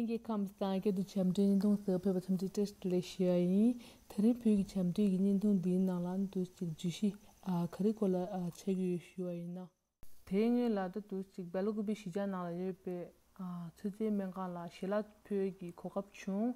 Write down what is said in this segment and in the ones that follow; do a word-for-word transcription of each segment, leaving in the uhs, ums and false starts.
སྐྱེ་ཁམས་དང་སྐད་དུ་བྱམས་བརྩེའི་བརྙན་ཐུང་ཟེར་བ་ཕེབས་པ་ཐམས་ཅད་བཀྲ་ཤིས་བདེ་ལེགས་ཞུ་བ་ཡིན། དེ་རིང་བོད་ཀྱི་བྱམས་བརྩེ་གི་བརྙན་ཐུང་འདིའི་ནང་ལ་འདུག་ཅིག་བརྗོད་གཞི་ཨ་ག་རེ་སྐོར་ལ་ཨ་ཆགས་ཀྱི་ཡོད་ཞུ་བ་ཡིན་ན། དེའི་སྔོན་ལ་ད་འདུག་ཅིག་སྦེ་ལ་ཀུ་པེ་གཞིས་ཆགས་ནང་ལ་ཡོད་པའི་ཨ་ཚོད་བསྲེའི་སྨན་ཁང་ལ་ཞལ་ལག་ཕུལ་གྱི་གོ་སྐབས་བྱུང་།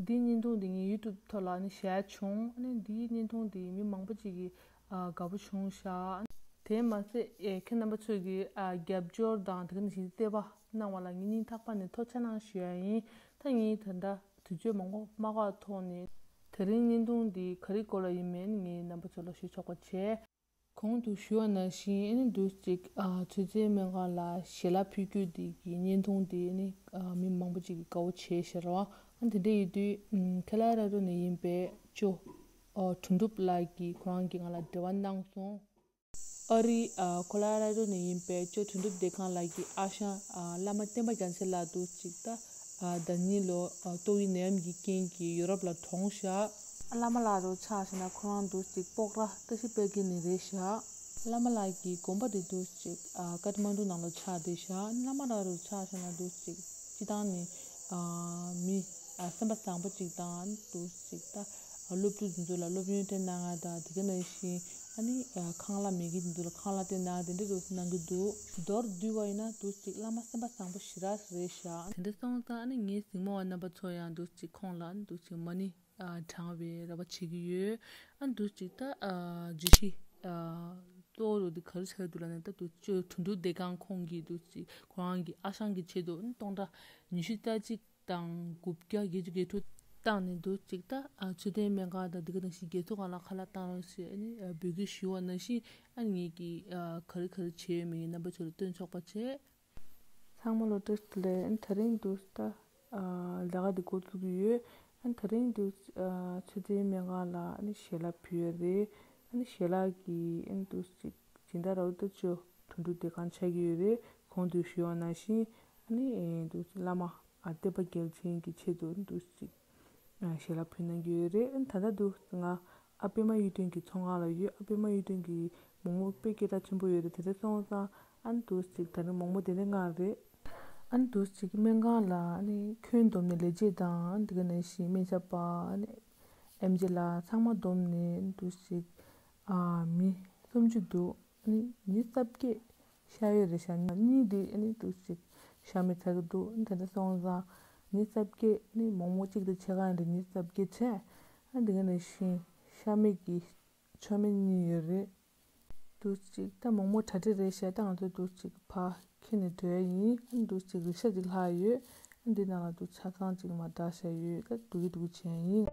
འདིའི་བརྙན་ཐུང་འདི་ངས་ཡུ་ཊུབ་ཐོག་ལ་ནི་བཞག་བྱུང་། ཨ་ནི་འདིའི་བརྙན་ཐུང་འདི་མི་མང་པོ་ཅིག་གིས་ཨ་དགའ་པོ་བྱུང་ཤག་དེ་མ་ཟད་ཨེ་ཁྱེད་རྣམ་པ་ཚོས་ཀྱིས་ཨ་རྒྱབ་སྐྱོར་དང་དེ་ག་ནང་བཞིན་བརྩེ་བ་གནང་བ་ལ་ངས་སྙིང་ཐག་པ་ནས་ཐུགས་རྗེ་ཆེ་གནང་ཞུ་ཡ་ཡིན། ད་ངས་ད་ལྟ་དུས་ཚོད་མང་པོ་མ་འགོར་ཐོག་ནས་དེ་རིང་བརྙན་ཐུང་འདི་ག་རེ་སྐོར་ལ་ཡིན་མིན་ངས་རྣམ་པ་ཚོ་ལ་ཞུ་ཆོག་པ་བྱས། གོང་དུ་ཞུས་པ་ནང་བཞིན་ཨ་ནི་འདུག་ཅིག་ཨ་ཚོད་བསྲེའི་སྨན་ཁང་ལ་ཞལ་ལག་ཕུལ་རྒྱུ་དེ་གི་བརྙན་ཐུང་དེ་ཨ་ནི་ཨ་མི་མང་པོ་ཅིག་གིས་དགའ་བོ་བྱས་ཤག་ར་བ། ཨ་དེ་འདྲ་ཡིན་དུས་ཨམ་ཁོ་ལོ་ར་ཌོ་ནས་ཡིན་པའི་ཅོ་ཨ་དོན་གྲུབ་ལགས་ཀྱིས་ཁོ་རང་གིས་ང་ལ་འབྲེལ་བ་གནང་སོང་། ཨ་རིའི་ཨ་ཁོ་ལོ་ར་ཌོ་ནས་ཡིན་པའི་ཅོ་དོན་གྲུབ་བདེ་ཁང་ལགས་ཀྱི་ཨ་ཞང་ཨ་བླ་མ་བསྟན་པ་རྒྱ་མཚོ་ལགས་འདུག་ཅིག་ད་ཨ་ཟླ་ཉིན་ལོ་ཨ་ཏོག་དབྱིབས་ནད་ཡམས་ཀྱི་རྐྱེན་གྱིས་ཡུ་རོབ་ལ་གྲོངས་ཤག་བླ་མ་ལགས་རུ་ཆ་བཞག་ན་ཁོ་རང་འདུག་ཅིག་སྤོག་ར་བཀྲ་ཤིས་དཔལ་སྒར་ནས་རེད་ཤག་བླ་མ་ལགས་ཀྱི་དགོན་པ་དེ་འདུག་ཅིག་ཨ་ཀཏ་མན་ཌུ་ནང་ལ་ཆགས་བསྡད་ཤག་བླ་མ་ལགས་རུ་ཆ་བཞག་ན་འདུག་ཅིག་སྤྱི་བཏང་ནས་ཨ་མི་ཨ་སེམས་པ་བཟང་པོ་ཅིག་དང་འདུག་ཅིག་ད་སློབ་ཕྲུག་དེ་ཚོ་ལ་སློབ་ཡོན་སྤྲད་གནང་ཡ་དང་དེ་ག་ནང་བཞིན་ཨ་ནི་ཨ་ཁང་གླ་མེད་མཁན་དེ་ཚོ་ལ་ཁང་གླ་སྤྲད་གནང་ཡ་དེ་འདྲ་འདུག་གནང་གི་འདུག་མདོར་བསྡུས་པ་ཡིན་ན་འདུག་ཅིག་བླ་མ་སེམས་པ་བཟང་པོ་ཞེ་དྲག་རེད་ཤག་དེ་འདྲ་སོང་ཙང་ཨ་ནི་ངའི་གཟིགས་མོ་བ་རྣམ་པ་ཚོ་ཡང་འདུག་ཅིག་ཁོང་ལ་འདུག་ཅིག་མ་ཎི་ཨ་བགྲང་བའི་རེ་བ་བྱེད་ཀྱི་ཡོད། ཨ་འདུག་ཅིག་ད་ཨ་བརྗོད་གཞི་ཨ་གཙོ་བོ་རུ་འདི་ག་རེ་ཆགས་འདུག་ལབ་ན། ད་འདུག་ཅིག་དོན་གྲུབ་བདེ་ཁང་ཁོང་གིས་འདུག་ཅིག་ཁོ་རང་གི་ཨ་ཞང་གི་ཆེད་དུ་སྟོང་ཕྲག་ཉི་ཤུ་རྩ་གཅིག་དང་དགུ་བརྒྱ་བརྒྱད་ཅུ་གྱ་དྲུག་བཏང་ནས་འདུག་ཅིག་ད་ཨ་ཚོད་ལྟའི་སྨན་ཁང་དང་འདི་ག་ནང་བཞིན་རྒྱལ་ཚོགས་ཁག་ལ་ཁ་ལག་བཏང་རོགས་ཞེས་ཨ་ནི་འབོད་སྐུལ་ཞུས་པ་ནང་བཞིན་ཨ་ནི་ངེད་ཀྱིས་ཨ་ག་རེ་ག་རེ་བྱས་ཡོད་མེད་ངས་རྣམ་པ་ཚོ་ལ་སྟོན་ཆོག་པ་བྱས། ཚང་མ་ལ་བཀྲ་ཤིས་བདེ་ལེགས། ཨ་ནི་དེ་རིང་འདུག་ད་ཨ་ལས་ཀ་འདི་འགོ་བཙུགས་ཀྱི་ཡོད། ཨ་ནི་དེ་རིང་འདུག་ཨ་ཚོད་ལྟའི་སྨན་ཁང་ལ་ཨ་ནི་ཞལ་ལག་ཕུལ་ཡོད་རེད། ཨ་ནི་ཞལ་ལག་གི་ཨ་ནི་འདུག་ཅིག་སྦྱིན་བདག་ར་བ་ད་ཅོ་དོན་གྲུབ་བདེ་ཁང་ཆགས་ཀྱི་ཡོད་རེད། གོང་དུ་ཞུས་པ་ནང་བཞིན་ཨ་ནི་ཨེ་འདུག་བླ་མ་ཨ་བསྟན་པ་རྒྱལ་མཚན་གྱི་ཆེད་དུ་འདུག་ཅིག་ཨ་ཞལ་ལག་ཕུལ་གནང་གི་ཡོད་རེད། ཨ་ནི་ད་ལྟ་འདུག་ང་ཨ་པད་མ་གཡུ་སྟོན་གྱི་ཚོང་ཁང་ལ་ཡོད། ཨ་པད་མ་གཡུ་སྟོན་གྱི་མོག་མོག་དཔེ་སྐད་གྲགས་ཆེན་པོ་ཡོད་རེད། དེ་འདྲ་སོང་ཙང་ཨ་ནི་འདུག་ཅིག་ད་ནི་མོག་མོག་དེ་འདྲ་མངགས་རེད། ཨ་ནི་འདུག་ཅིག་སྨན་ཁང་ལ་ཨ་ནི་ཁྱོན་བསྡོམས་ནས་ལས་བྱེད་དང་ཨ་ནི་དེ་ག་ནང་བཞིན་སྨན་ཞབས་པ་ཨ་ནི་ཨེམ་ཆི་ལགས་ཚང་མ་བསྡོམས་ནས་འདུག་ཅིག་ཨ་མི་སུམ་ཅུ་འདུག་ཨ་ནི་མི་རྩ་བརྒྱད་ཤ་ཡོད་རེད་ཤག་གཉིས་དེ་ཨ་ནི་འདུག་ཅིག་ཤ་མེད་ཚར་གི་འདུག་ཨ་ནི་དེ་འདྲ་སོང་ཙང་མི་རྩ་བརྒྱད་ཨ་ནི་མོག་མོག་གཅིག་དང་ཕྱེད་ཀ་ཡང་རེད། མི་རྩ་བརྒྱད་བྱས། ཨ་ནི་དེ་ག་ནང་བཞིན་ཤ་མེད་ཀྱི་མཆོད་མེ་གཉིས་ཡོད་རེད། འདུག་ཅིག་ད་མོག་མོག་གྲ་སྒྲིག་རེད་ཤག་ད་ང་ཚོ་འདུག་ཅིག་ཕར་འཁྱེར་ནས་འགྲོ་ཡ་ཡིན། ཨ་ནི་འདུག་ཅིག་རིག་ཤ་ཅིག་ལྷག་ཡོད། ཨ་ནི་འདི་ནང་ལ་འདུག་ཆ་ཚང་ཅིག་མར་བསྒྲགས་བཞག་ཡོད། ད་འགྲོ་གི་འགྲོ་གི་བྱས་ཡིན།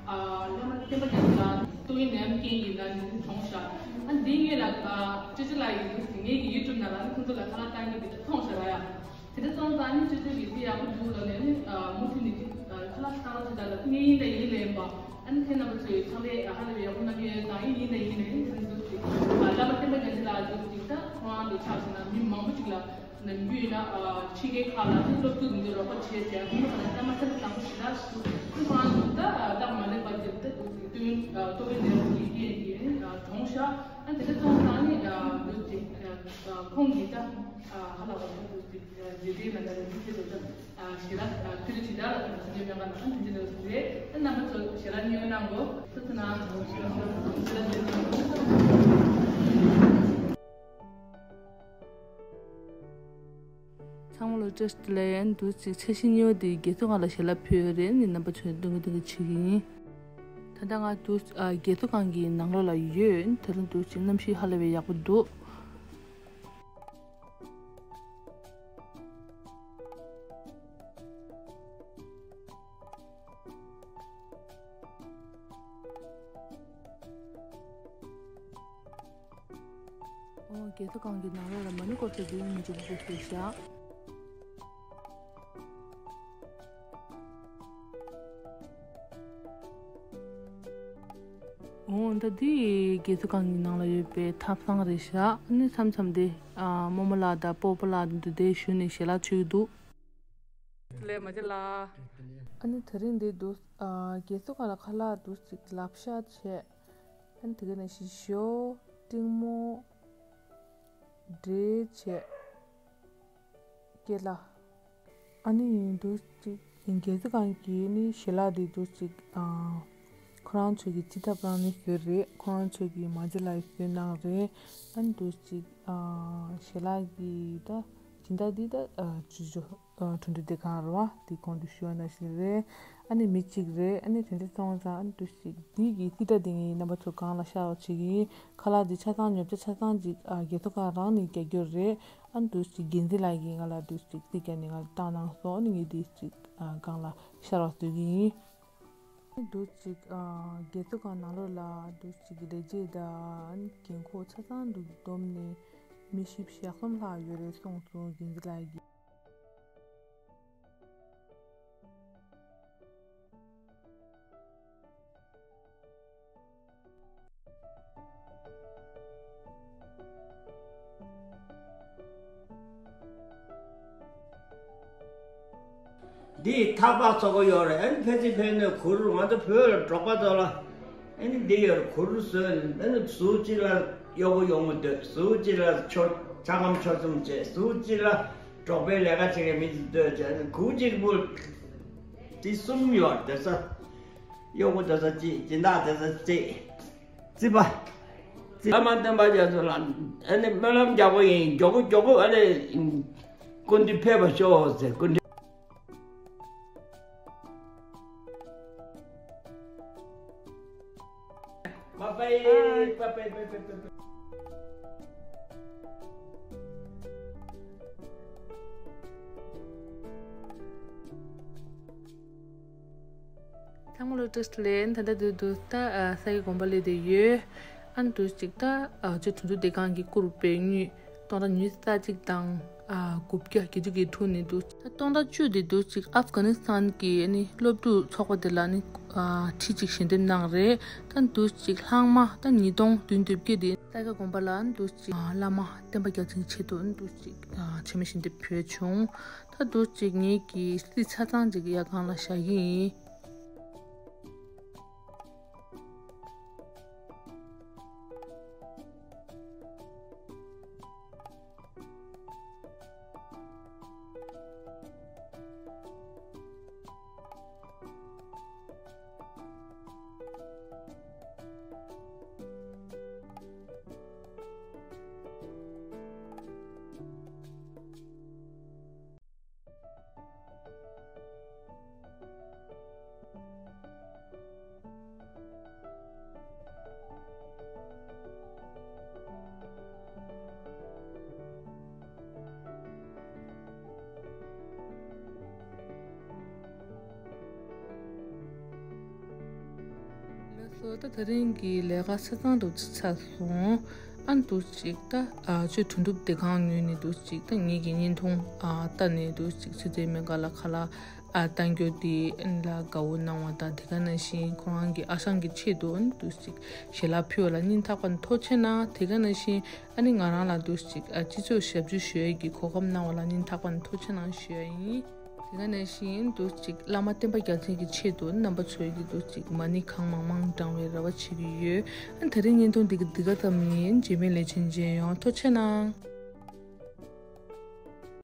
བླ་མ་བསྟན་པ་རྒྱ་མཚོ་ལགས་ཏོག་དབྱིབས་ནད་ཡམས་རྐྱེན་གྱིས་ན་འདི་གྲོངས་ཤག་ཨ་འདི་ངེད་ལ་ཅོ་ཅོ་ལགས་ཡིན་ཟེར་ངེད་ཀྱི་ཡུ་ཊུབ་ནང་ལ་ཁོང་ཚོ་ལ་ཁ་ལག་བཏང་གི་འདི་འདྲ་མཐོང་ཤག་ར་ཡ། དེ་འདྲ་སོང་ཙང་ནི་ཅོ་ཅོ་གིས་འདི་ཡག་པོ་འདུག་ལབ་ནས་ནི་མུ་མཐུད་ནས་འདི་ཁ་ལག་བཏང་རོགས་བྱེད་དང་ལབ་ངས་ཡིན་དང་ཡིན་ལན་པ། ཨ་ནི་ཁྱེད་རྣམ་པ་ཚོས་ཕྱག་ལས་ཧ་ལས་པའི་ཡག་པོ་གནང་གི་ཡོད་ཙང་ཡིན་ཡིན་དང་ཡིན་ནས་ནི་འདུག་ཅིག་བླ་མ་བསྟན་པ་རྒྱ་མཚོ་ལགས་འདུག་ཅིག་ད་ཁོང་རང་གི་ཕྱག་ཞུ་ན་མི་མང་པོ་ཅིག་ལ། ནམ་རྒྱུན་ཡིན་ན་ཕྱི་རྒྱལ་ཁག་ལ་སློབ་ཕྲུག་མི་འདུག་རོགས་པ་བྱས་ཟེར་ཡང་ཁོང་ཚོ་ག་ལ་ད་མ་ཚད་དང་པོ་ཞེ་དྲག་སུ་ཁོང་ཚོ་ད་སྟབས་མ་ལེགས་པ་དེ་ད་དུས་སྟོན་ཏོག་དབྱིབས་ནད་ཀྱི་རྐྱེན་གྱིས་གྲོངས་ཤག་ཨ་དེ་འདྲ་སོང་ཙང་ནི་འདུག་ཅིག་ཁོང་གིས་ད་ཧ་ལ་བ་ད་འདུག་ཅིག་རྗེས་དྲན་ལ་ད་རེ་འདུག་ཅིག་ད་ཞེ་དྲག་ཁྱོད་ཚོ་ཇི་ལྟར་ལ་ད་ཞུ་རྒྱུ་མེད་པ་ན་ཨ་དེ་འདྲ་རེད། ད་རྣམ་པ་ཚོ་ཞེ་དྲག་སྙིང་རྗེ་གནང་དགོས། ཐུགས་རྗེ་གནང་། ཞེ་དྲག་སྙིང་རྗེ་གནང་། ཚང་མ་ལ་བཀྲ་ཤིས་བདེ་ལེགས། ཡང་འདུག་ཅིག་འཆར་གཞི་གཉིས་པ་དེ་རྒྱལ་ཚོགས་ཁང་ལ་ཞལ་ལག་ཕུལ་ཡོད་རེད། ནི་རྣམ་པ་ཚོས་སྟོན་གི་སྟོན་གི་བྱེད་ཀྱི་ཡིན། ད་ལྟ་ང་འདུག་ཨ་རྒྱལ་ཚོགས་ཁང་གི་ནང་ལོགས་ལ་ཡོད། དེ་རིང་འདུག་ཅིག་གནམ་གཤིས་ཧ་ལས་པའི་ཡག་པོ་འདུག་ཨོ། རྒྱལ་ཚོགས་ཁང་གི་ནང་ལོགས་ལ་མ་ཎི་སྐོར་ཞིག་འདི་མི་འཇུག་པོ་ཞིག་བཞག་ཨོ། ད་འདི་རྒྱལ་ཚོགས་ཁང་གི་ནང་ལ་ཡོད་པའི་ཐབ་ཚང་རེད་བཞག་ཨ་ནི་མཚམས་མཚམས་དེ་ཨ་རྨོ་མོ་ལགས་དང་སྤོ་བོ་ལགས་འདི་འདུག་དེ་ཞུས་ནས་ཞལ་ལག་མཆོད་ཀྱི་འདུག་ལས་མ་བྱེད་ལ། ཨ་ནི་དེ་རིང་འདི་འདུག་ཨ་རྒྱལ་ཚོགས་ཁང་ལ་ཁ་ལག་འདུག་ཅིག་ལག་ཤ་བྱས། ཨ་ནི་དེ་ག་ནང་བཞིན་ཞོ། ཏིང་མོ། འབྲས་བྱས། ཀེ་ལ། ཨ་ནི་འདུག་ཅིག་རྒྱལ་ཚོགས་ཁང་གི་ནི་ཞལ་ལག་འདི་འདུག་ཅིག་ཨ་ཁོ་རང་ཚོ་གི་སྤྱི་ཐབ་རང་ནས་བཟོས་རེད། ཁོ་རང་ཚོ་གི་མ་ཇི་ལ་ཡི་བཟོས་གནང་རེད། ཨ་ནི་འདུག་ཅིག་ཨ་ཞལ་ལག་གི་ད་སྦྱིན་བདག་འདི་ད་ཨ་ཅོ་ཅོ་ཨ་གྲོང་སྡེ་སྡེ་ཁང་རེད་བ། འདི་གོང་དུ་ཞུས་པ་ནང་བཞིན་རེད། ཨ་ནི་མི་གཅིག་རེད། ཨ་ནི་དེ་འདྲ་སོང་ཙང་ཨ་ནི་འདུག་ཅིག་འདི་གི་སི་ཏྲ་འདི་ངས་རྣམ་པ་ཚོ་སྒང་ལ་ཤར་བ་བྱེད་ཀྱི་ཡིན། ཁ་ལག་འདི་ཆ་ཚང་ཉོ་ཆ་ཆ་ཚང་ཅིག་ཨ་རྒྱལ་ཚོགས་ཁང་རང་ནས་རྒྱག་རྒྱུ་རེད། ཨ་འདུག་ཅིག་འགན་འཛིན་ལགས་ཀྱིས་ང་ལ་འདུག་ཅིག་རྩིས་རྒྱག་ནས་ང་ལ་བཏང་གནང་སོང་། ཨ་ནི་ངས་འདི་ཅིག་ཨ་སྒང་ལ་ཤར་བ་བཟོ་གི་ཡིན། ཨ་འདུག་ཅིག་ཨ་རྒྱལ་ཚོགས་ཁང་ནང་ལོགས་ལ་འདུག་ཅིག་ལས་བྱེད་དང་ཨ་ནི་འགན་འཁུར་ཆ་ཚང་འདུག་བསྡོམས་ནས་མི་བཞི་བཅུ་ཞེ་གསུམ་ལྷག་ཡོད་རེད་གསུངས་སོང་འགན་འཛིན་ལགས་ཀྱིས། འདི་ཐག་པ་ཚོ་གོ་ཡོད་རེད། ཨ་ནི་ཕལ་ཆེར་ཕལ་ནས་གུར་ང་ཚོ་བོད་ལ་འབྲོག་པ་ཚོ་ལ་ཨ་ནི་འདི་ཡོད་རེད། གུར་བཟོས་ནས་ཨ་ནི་ཟུར་གཅིག་ལ་གཡོག་པོ་གཡོག་མོ་སྡོད། ཟུར་གཅིག་ལ་ཆོ་ཆ་སྒམ་ཆོ་གསུམ་བྱས། ཟུར་གཅིག་ལ་འབྲོག་པའི་ལས་ཀ་བྱེད་མཁན་མི་ཚོ་སྡོད་བྱས། ཨ་ནི་གུར་གཅིག་པུ་འདི་གསུམ་ཡོད་རེད། སྡོད་ས་གཡོག་པོ་སྡོད་ས་གཅིག་སྦྱིན་བདག་སྡོད་ས་གཅིག་རྩིས་པ། རྩིས་པ་མ་བསྟན་པ་རྒྱ་མཚོ་ལགས་ཨ་ནི་སྨོན་ལམ་རྒྱག་པ་ཡིན། མགྱོགས་པོ་མགྱོགས་པོ་ཨ་ནི་སྐུ་མདུན་ཕེབས་པ་ཤོག་ཟེར། སྐུ་མདུན། Bye bye. Bye bye, bye bye, bye bye. ཚང་མ་ལ་བཀྲ་ཤིས་བདེ་ལེགས། ད་ལྟ་དུས་དུས་ད་ས་དགེ་དགོན་པ་སླེབས་བསྡད་ཡོད། ཨ་ནི་དུས་གཅིག་ད་ཨ་ཅོ་གྲོང་ཚོ་སྡེ་ཁང་གི་བསྐུར་བའི་དངུལ་སྟོང་ཕྲག་ཉི་ཤུ་རྩ་གཅིག་དང་ཨ་དགུ་བརྒྱ་བརྒྱད་ཅུ་གི་ཐུག་ནས་འདུག་ད་སྟོང་ཕྲག་བཅུ་དེ་འདུག་ཅིག་ཨབ་གྷ་ནི་སི་ཐན་གྱི་ཨ་ནི་སློབ་ཕྲུག་ཚོགས་པ་དེ་ལ་ནི་ཨ་ཁྲི་གཅིག་ཞལ་འདེབས་གནང་རེད། ད་འདུག་ཅིག་ལྷག་མ་ད་ཉིས་སྟོང་བདུན་བརྒྱད་དེ་ས་དགེ་དགོན་པ་ལ་འདུག་ཅིག་ཨ་བླ་མ་བསྟན་པ་རྒྱ་མཚོའི་ཆེད་དུ་འདུག་ཅིག་ཨ་མཆོད་མེ་ཞལ་འདེབས་ཕུལ་བྱུང་། ད་འདུག་ཅིག་ངེད་ཀྱི་རྩིས་ཆ་ཚང་ཅིག་ཡ་སྒང་ལ་བཞག་གི་ཡིན། ད་དེ་རིང་གི་ལས་ཀ་ཆ་ཚང་དུ་ཚར་སོང་། ཨ་འདུག་ཅིག་ད་ཨ་ཆོས་དོན་གྲུབ་བདེ་ཁང་ཉོས་ནས་འདུག་ཅིག་ད་ངེད་ཀྱི་བརྙན་ཐུང་ཨ་ལྟ་ནས་འདུག་ཅིག་ཆུ་ཚོད་མེད་ག་ལ་ཁ་ལག་ཨ་བཏང་རྒྱུ་དེ་ལ་དགའ་བོ་གནང་བ་དང་། དེ་ག་ནང་བཞིན་ཁོ་རང་གི་ཨ་ཞང་གི་ཆེད་དུ་འདུག་ཅིག་ཞལ་ལག་ཕུལ་བ་ལ་སྙིང་ཐག་པ་ནས་ཐུགས་རྗེ་གནང་། དེ་ག་ནང་བཞིན་ཨ་ནི་ང་རང་ལ་འདུག་ཅིག་ཨ་སྤྱི་ཚོགས་ཞབས་ཞུ་ཞུ་ཡས་ཀྱི་གོ་སྐབས་གནང་བ་ལ་སྙིང་ཐག་པ་ནས་ཐུགས་རྗེ་གནང་ཞུ་ཡ་ཡིན། དེ་ག་ནང་བཞིན་འདུག་ཅིག་བླ་མ་བསྟན་པ་རྒྱ་མཚོའི་གི་ཆེད་དུ་རྣམ་པ་ཚོས་ཀྱི་འདུག་ཅིག་མ་ཎི་གང་མང་མང་བགྲང་བའི་རེ་བ་བྱེད་ཀྱི་ཡོད། ཨ་དེ་རིང་བརྙན་ཐུང་འདི་ག་འདི་ག་ཙམ་ཡིན། རྗེས་མའི་ལེ་ཚན་མཇལ་ཡོང་། ཐུགས་རྗེ་གནང་།